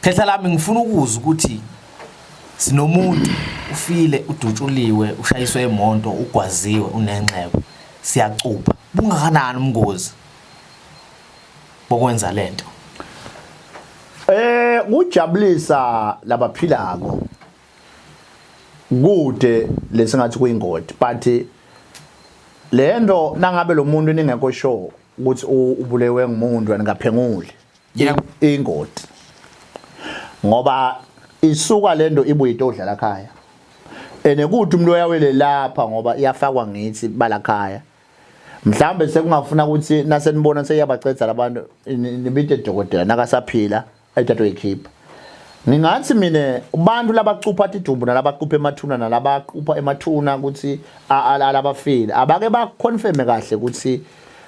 Khehla lami, ngifuna ukuzwa ukuthi sinomuntu ufile, udutshuliwe, ushayiswe imonto, ugwaziwe, unenxeba, siyacupha. Bungakanani ubungozi bokwenza lento? Kujabulisa labaphilako kude lesingathi kuyingoti, but lento nangabe lo muntu ningekho sure ukuthi ubulewe ngumuntu, anikaphenguli. Ingoti ngoba isuka lento ibuye itodlala ekhaya, ene kuthi umuntu oyawele lapha ngoba iyafakwa ngithi balakhaya, mhlambe sekungafuna ukuthi nasenibona seyiyabacedza labantu, nibite dokotela nakasaphila ayithathwe ikhipha. Ngingathi mina abantu labacupha tidumbu nalabacupha emathuna nalabaqupha emathuna ukuthi alabafile, abake baconfirme kahle ukuthi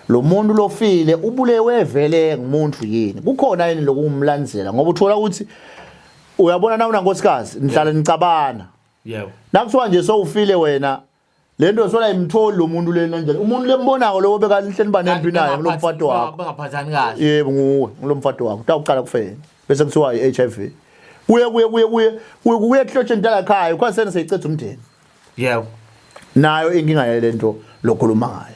lo muntu lofile ubulewe vele ngumuntu yini, kukhona yini lokumlandzela, ngoba uthola ukuthi uyabona na unankosikazi nihlale nicabana. Nakuthiwa nje sowufile wena, lento sola imtholi lo muntu lena njani, umuntu lembonako lo bekahleni banempi naye ngilomfati wakho. Bangaphathani kahle. Yebo, nguwe ngilomfati wakho utawuqala kufena, bese kuthiwa i-HIV, kuye kuye kuye kuye kuye kuye kuhlotsheni tala ekhaya kwasena seyiceda umndeni. Nayo inkinga yalento lokhuluma ngayo.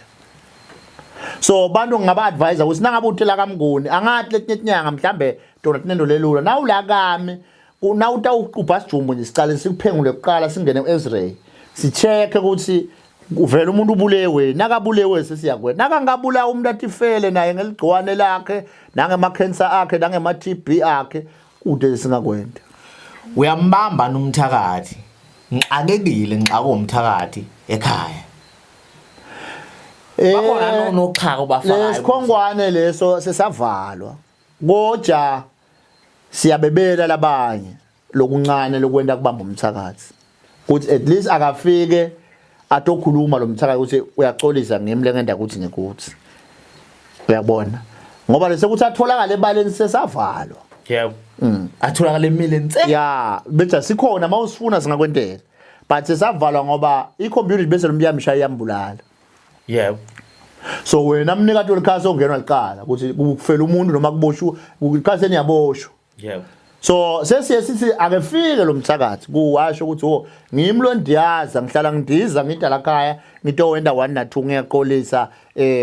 So bantu ngingaba advise ukuthi nangabe utela kaMnguni, angathi letinye tinyanga mhlambe tona tinento lelula, nawula kami nawutawuqubha sijumbu nje, sicale sikuphengule kuqala, singene ku-x-ray, si-check ukuthi uvela umuntu ubulewe. Nakabulewe sesiyakwena, nakangabulawa umuntu atifele naye ngeligciwane lakhe nangema-cancer akhe nangema-TB akhe, kude singakwenda. Uyambamba nomthakathi? Ngixakekile, ngixakwe umthakathi ekhaya. Bakhona noxhaka obafakayo. Lesikhongwane leso sesavalwa, koja siyabebela labanye lokuncane lokwenta kubamba umthakathi, kuthi at least akafike atokhuluma lo mthakathi ukuthi uyaxolisa, ngimi lengenda ukuthi ngikuthi uyabona, ngoba lese kuthi atholakala ebaleni sesavalwa. Yebo, atholakala emile nse. Ya, betha sikhona, mawusifuna singakwentela, but sesavalwa ngoba i-community bese lo muntu yamshaya iyambulala. So wena mnikati welikhasi ongenwa liqala ukuthi kufela umuntu noma kuboshwe ikhasi, eniyaboshwa. So sesiye sithi akefike lo mthakathi kuwasho ukuthi oh, ngimi lo ndiyaza, ngihlala ngidiza, ngidala khaya, ngitowenda 1 na 2, ngiyaqolisa,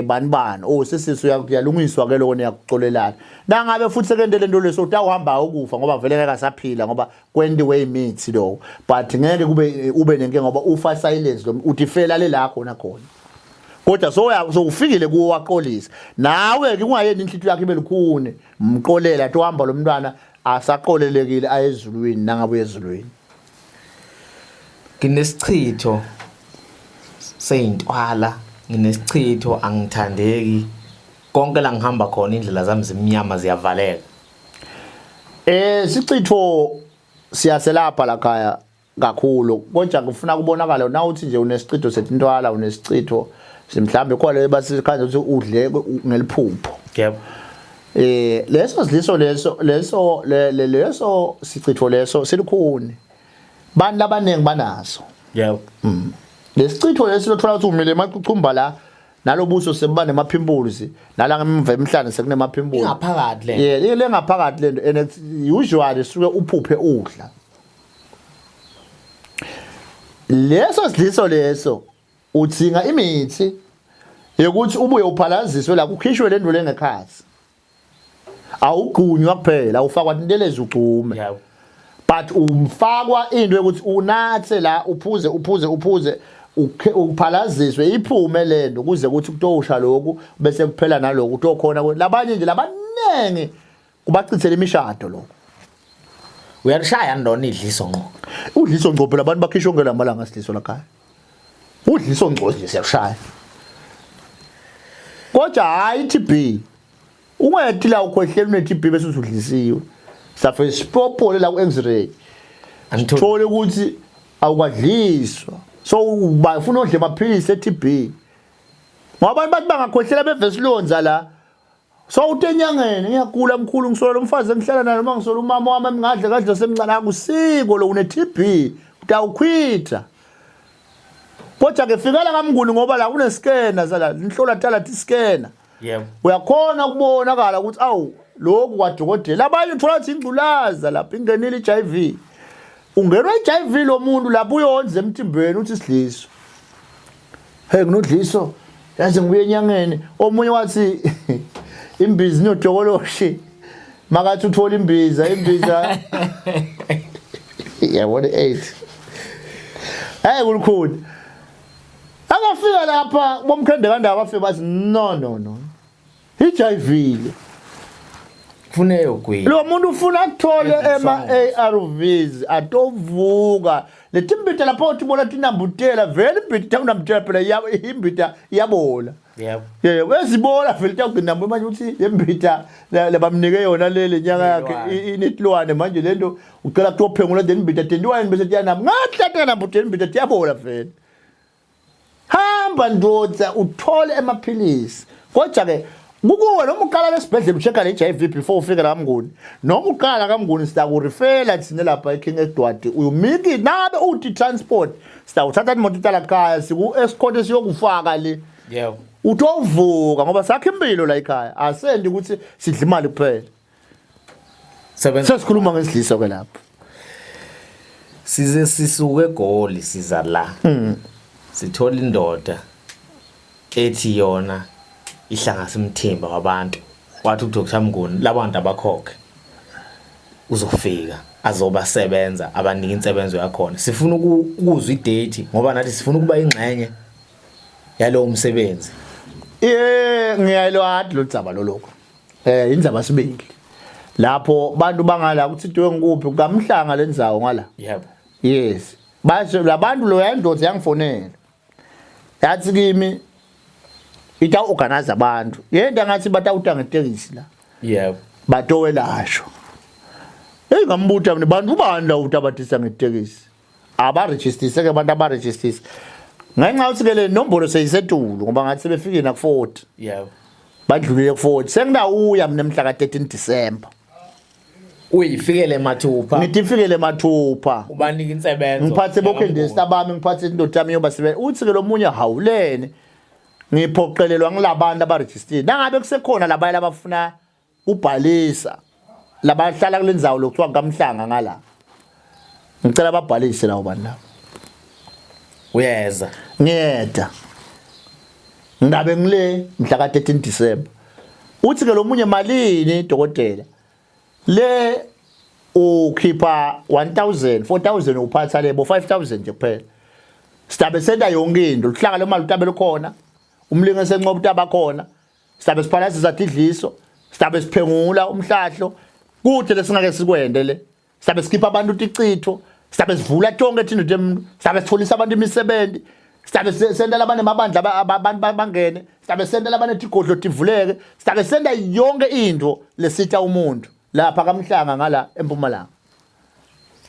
bani bani. Oh, sesisi uyalungiswa ke lokho, niyakuxolelana. Nangabe futhi sekente lento leso, utawuhamba ukufa ngoba vele ngeke asaphila, ngoba kwentiwe imithi lokho, but ngeke kube ube nenkinga ngoba ufa silence lo uthi fela le la khona khona, kodwa so sowufikile kuwo waqolisa nawe ke, kungayeni inhlithiyo yakhe ibe lukhuni, mqolela tohamba lo mntwana asaqolelekile ayezulwini nangabe uyezulwini. Nginesichitho seyintwala, nginesichitho, angithandeki, konke la ngihamba khona indlela zami zimnyama, ziyavaleka. Sichitho siyaselapha la khaya kakhulu, kodwa kufuna kubonakala na uthi nje unesichitho setintwala, unesichitho mhlawumbe khona basikhanje ukuthi udle ngeliphupho. Leso sidliso leso leso leso sichitho leso silikhuni, bantu labaningi banaso. Lesichitho lesi lothola ukuthi umile emacucumba la, nalobuso sekuba nema-pimples, nala ngemva emhlane sekunema-pimples. Ingaphakathi le. Yeah, le ngaphakathi lento, and it's usually suke uphuphe udla leso sidliso leso. Udzinga imithi yokuthi ubuye uphalaziswe la, kukhishwe le nto lengekhathi. Awugqunywa kuphela, awufakwa intelezi ugcume, but umfakwa into yokuthi unathe la, uphuze uphuze uphuze, uphalaziswe iphume lento, kuze kuthi kutowusha lokhu bese kuphela naloku utokhona. Labanye nje labaningi kubachithela imishado lokho. Uyalishaya ndona idliso ngqo? Udliso ngqo phela, abantu bakhishwa onke lamalanga sidliso lakhaya, udliso ngqo nje siyakushaya, kodwa hayi i-TB. Ungethi la ukhwehlela une-TB bese usudlisiwe, safe sipopole la ku-x-ray, thole ukuthi awukwadliswa. So bafuna udle amaphilisi e-TB, ngoba abantu bathi bangakhwehlela beve silonza la. So uthi enyangeni, "Ngiyagula mkhulu, ngisola lo mfazi engihlala naye noma ngisola umama wami engingadle kadle semncane." Akusiko lo, une-TB, utawukhwitha. Kodwa ke fikela kaMnguni, ngoba la kunescanner sala, inhlola tala ti scanner. Uyakhona ukubonakala ukuthi awu, Lokhu kwadokotela abanye uthola ukuthi ingculaza lapha ingenile i-HIV. Ungenwa i-HIV lo muntu lapho uyonza emthimbeni uthi sidliso. Hey nginodliso yazi ngibuye enyangeni omunye wathi imbiza inodokoloshi makathi uthola imbiza imbiza yabona 8 hey kulukhuni akafika lapha bomkhende kandaba bafike bathi no no no HIV le Ufuna eyogwini. Lo muntu ufuna athole ema ARVs atovuka letimbita lapho uthi bona tinambutela vele imbita itanambutela phela imbita iyabola. Yebo. Yebo ezibola vele itawugcina manje uthi lembita lebamnike yona le lenyanga yakhe inetilwane manje lento ucela kuyophengula then imbita tentiwane bese tiyanamba ngathi nambutela imbita tiyabola vele. Hamba ndoda uthole emaphilisi. Kodwa ke kukuwe noma uqala lesibhedlela ucheck le HIV before ufike la kaMnguni. Noma uqala kaMnguni siyakurefela thina lapha eKing Edward. Uyumiki nabe uthi transport sitawuthatha imoto itala khaya siku escort siyokufaka le. Yebo. Utovuka ngoba sakhe impilo la ekhaya. Asendi ukuthi sidla imali kuphela. Sebenza. Sesikhuluma ngesidliso ke lapho. Size sisuke eGoli siza la. Sithola indoda ethi yona ihlangase umthimba wabantu. Wathi uDr Mnguni labantu abakhokhe. Uzofika azobasebenza abanika insebenzo yakhona. Sifuna ukuzwa idate ngoba nathi sifuna ukuba ingxenye yalowo msebenzi. Eh ngiyalwazi lo dzaba loloko. Eh indzaba sibili. Lapho bantu bangala ukuthi into ngikuphi kamhlanga lendzawo ngala. Yebo. Yes. Basho labantu lo yandoda yangifonela. Yathi kimi ita organize abantu. Yenta ngathi batawuta ngetekisi la. Yebo. Batowelashwa. Hey ngambuta mina bantu bani la utabathisa ngetekisi. Abarejistise ke abantu abarejistise. Ngenxa yokuthi ke le nombolo seyisetulu ngoba ngathi sebefikile na ku 40. Yebo. Badlulile ku 40. Sengidawuya mina mhla ka 13 December. Uyifikele mathupha. Ngithi ifikele mathupha. Ubanika insebenzo. Ngiphathe bokhendesta bami ngiphathe indoda yami yobasebenza. Uthi ke lo munye hawulene. Ngiphoqelelwa ngilabantu abarejistile. Nangabe kusekhona labanye labafuna ubhalisa labahlala kule ndzawo lokuthiwa kamhlanga ngala. Ngicela babhalise lawo bantu labo. Uyeza. Ngiyeda. Ngidabe ngile mhla ka 13 December. Uthi ke lo munye malini dokotela? Le ukhipha 1000 4000 uphatha lebo 5000 nje kuphela. Sidabe senta yonke into, luhlaka lemali utabe lukhona. Umlingo esenqoba utaba khona. Sidabe siphalazisa idliso, sidabe siphengula umhlahlo. Kude lesingake sikwende le. Sidabe sikhipha abantu ticitho, sidabe sivula tonke thina nje, sidabe sitholisa abantu imisebenzi. Sidabe senta labanemabandla abantu bangene, sidabe senta labanetigodlo tivuleke, sidabe senta yonke into lesitha umuntu lapha kamhlanga ngala eMpumalanga.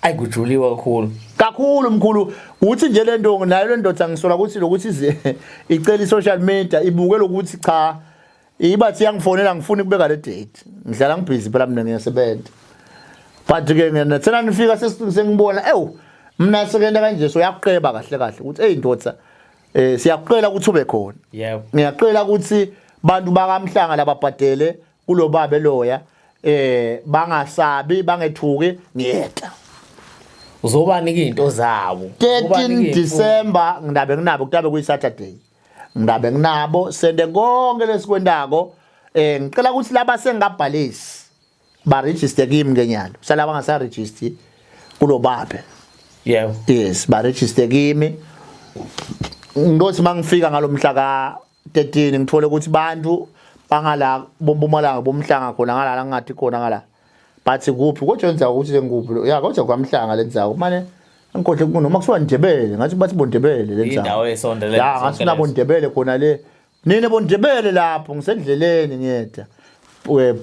Ayi kujuliwa kakhulu. Kakhulu mkhulu uthi nje le nto nayo le ndoda ngisola ukuthi lokuthi ize icela i-social media ibuke lokuthi cha ibathi yangifonela ngifuna ukubeka le date. Ngihlala ngibhizi phela mina ngiyasebenza. But ke ngena thina nifika sengibona ewu mina sekenda kanje so yakuqeba kahle kahle ukuthi hey ndoda eh siyakuqela ukuthi ube khona. Yebo. Ngiyaqela ukuthi bantu bakamhlanga lababhadele kulobabe loya eh bangasabi bangethuki ngiyeta. Uzobanika izinto zabo. 13 December ngidabe nginabo kutabe kuyi Saturday. Ngidabe nginabo sende konke lesikwendako eh ngicela ukuthi laba sengabhalisi ba register kimi ngenyalo. Sala bangasa register kulobabe. Yebo. Yes, ba register kimi. Ngithi mangifika ngalomhla ka 13 ngithole ukuthi bantu bangala bompumalanga bomhlanga khona ngala ngathi khona ngala bathi kuphi kodwa yenza ukuthi sengikuphi ya kodwa kwamhlanga lendzawo mane ngikhohle noma kuthiwa Ndebele ngathi bathi boNdebele lendzawo indawo esondele ya ngathi nabo Ndebele khona le nina boNdebele lapho ngisendleleni ngiyeda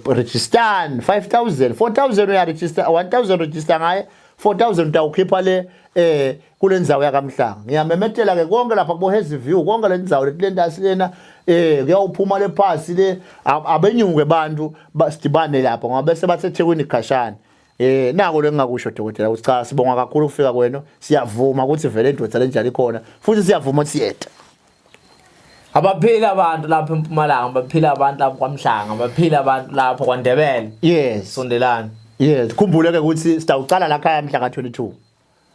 register 5000 4000 uya register 1000 register ngaye 4000 utawukhipha le eh kulendzawo yakamhlanga ngiyamemetela ke konke lapha kubo View konke le ndzawo letilentasi lena eh kuyawuphuma le phasi le abenyuke bantu basidibane lapha ngoba bese bathe eThekwini khashana eh nako lengingakusho dokotela ukuthi cha sibonga kakhulu ukufika kwenu siyavuma ukuthi vele indoda lenjalo ikhona futhi siyavuma ukuthi siyeda. Abaphila abantu lapha eMpumalanga, baphila abantu lapha kwaMhlanga, baphila abantu lapha kwaNdebele. Yes. Sondelani. Yes, khumbule ke ukuthi sitawucala la khaya mhla ka-22.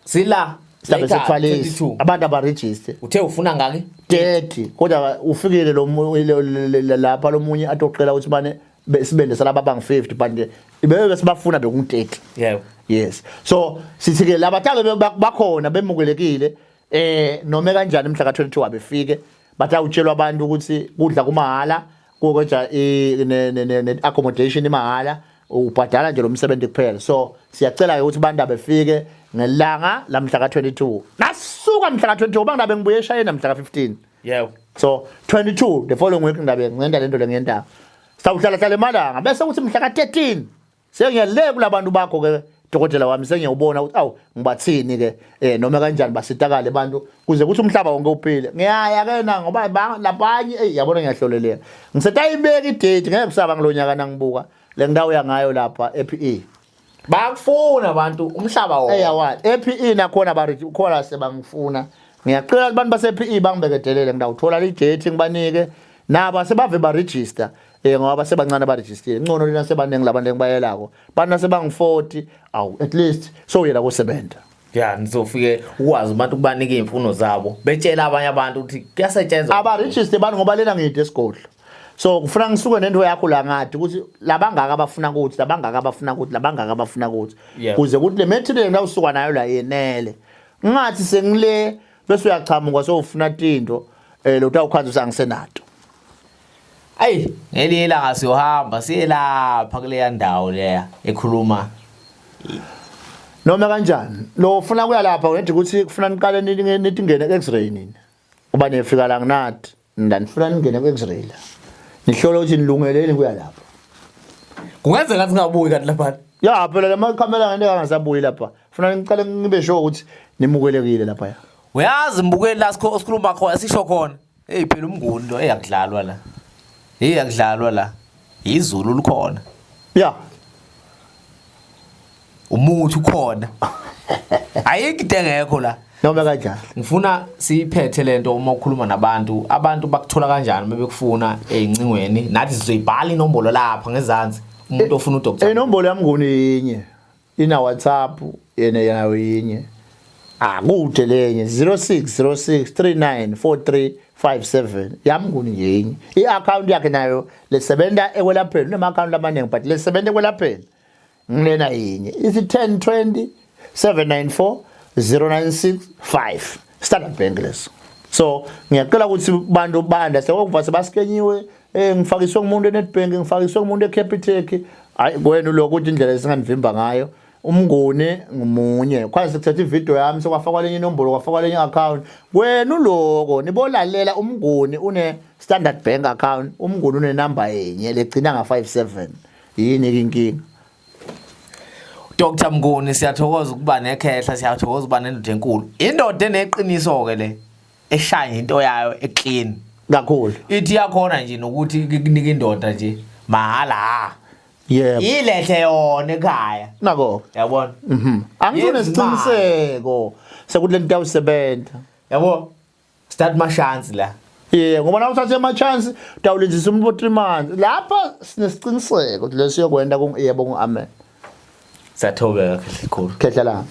Sila Sizabe sethwalisa abantu abaregister. Uthe ufuna ngaki? 30. Kodwa ufikile lo lapha lomunye atoqela ukuthi bane sibende salaba bang 50 but bebe sibafuna beku 30. Yebo. Yes. So sithi ke laba tange bakhona bemukelekile noma kanjani mhla ka22 abefike batawutshelwa abantu ukuthi kudla kumahala kukodwa ne accommodation imahala ubhadala nje lo msebenzi kuphela. So siyacela ke ukuthi abantu abefike ngelanga lamhla ka22. Nasuka mhla ka22 bangabe ngibuye eShayina mhla ka15. Yebo. So 22 the following week ngabe ngenda lento lengiyenda. Sawuhlala hlala emalanga bese kuthi mhla ka13 sengiyale kulabantu bakho ke dokotela wami, sengiyawubona ukuthi awu ngibathini ke noma kanjani basitakale abantu kuze kuthi umhlaba wonke uphile. Ngiyaya ke na ngoba labanye ey yabona ngiyahloleleka. Ngisetayibeka idate ngeke kusaba ngilonyaka nangibuka le ndawo yangayo lapha ePE. Bayakufuna abantu umhlaba wonke. Eyawa ePE nakhona bari khona sebangifuna. Ngiyacela abantu base PE bangibekedelele ngidawuthola i date ngibanike nabo sebave ba register ngoba basebancane ba register. Ngcono lena sebaningi labantu engibayelako. Bantu sebangu 40 awu at least so uyela kusebenza. Ya nizofike ukwazi abantu kubanika izimfuno zabo betshela abanye abantu ukuthi kuyasetshenzwa. Aba register abantu ngoba lena ngide esigodlo. So kufuna ngisuke nento yakho la ngathi ukuthi labangaka abafuna ukuthi labangaka abafuna ukuthi labangaka abafuna ukuthi kuze kuthi le material ngawusuka nayo la yenele. Ngathi sengile bese uyachamuka sowufuna tinto lo utawukhanza usangisenato. Ayi ngelinye ilanga siyohamba siye lapha kuleya ndawo leya ekhuluma noma kanjani. Lo ufuna kuya lapha ngithi ukuthi kufuna niqale nithi ngene ku-X-ray nini. Uba nifika la nginathi ndanifuna ningene ku-X-ray la. Nihlole ukuthi nilungeleni kuya lapha. Kungenzeka singabuyi kanti lapha. Ya phela lama camera ngeke angasabuyi lapha. Funa ngiqale ngibe sure ukuthi nimukelekile lapha ya. Uyazi mbukeli la sikhuluma khona sisho khona. Hey phela uMnguni lo eyakudlalwa la. Hey yakudlalwa la. Izulu likhona. Ya. Umuthi ukhona. Ayikho into engekho la. Noma kanjani. Ngifuna siyiphethe lento uma ukhuluma nabantu, abantu bakuthola kanjani bebekufuna ezincingweni? Nathi sizoyibhala inombolo lapha ngezansi umuntu ofuna uDr. Inombolo yaMnguni yinye. Ina WhatsApp yena yayo yinye. Akude lenye 0606394357 yaMnguni nje yinye. I-account yakhe nayo lesebenza ekwelapheni, unema account amaningi but lesebenza ekwelapheni ngilena yinye. Ithi 1020 794 0965 Standard Bank leso. So ngiyacela ukuthi bantu banda sekuva sebaskenyiwe ngifakiswe ngumuntu eNedbank, ngifakiswe ngumuntu eCapitec. Hayi kwenu lokho ukuthi indlela esinganivimba ngayo. UMnguni ngumunye. Kwazi kuthatha ivideo yami sokwafakwa lenye inombolo kwafakwa lenye account. Kwenu lokho nibolalela uMnguni une Standard Bank account, uMnguni une number yenye legcina nga 57. Yini inkinga? Dr Mnguni siyathokoza ukuba nekhehla, siyathokoza ukuba nendoda enkulu. Indoda eneqiniso ke le eshaya into yayo eclean kakhulu. Ithi yakhona nje nokuthi kunika indoda nje mahala. Yebo. Ilethe yona ekhaya. Nako. Yabona? Anginesiqiniseko sekuthi lento iyawusebenza. Yabo? Start ma chance la. Yeah, ngoba na uthathe ama chance utawulenzisa umuntu 3 months. Lapha sinesiqiniseko ukuthi lesiyokwenda ku yebo ku amen. Siyathobeka khehla ikhulu. Khehla la.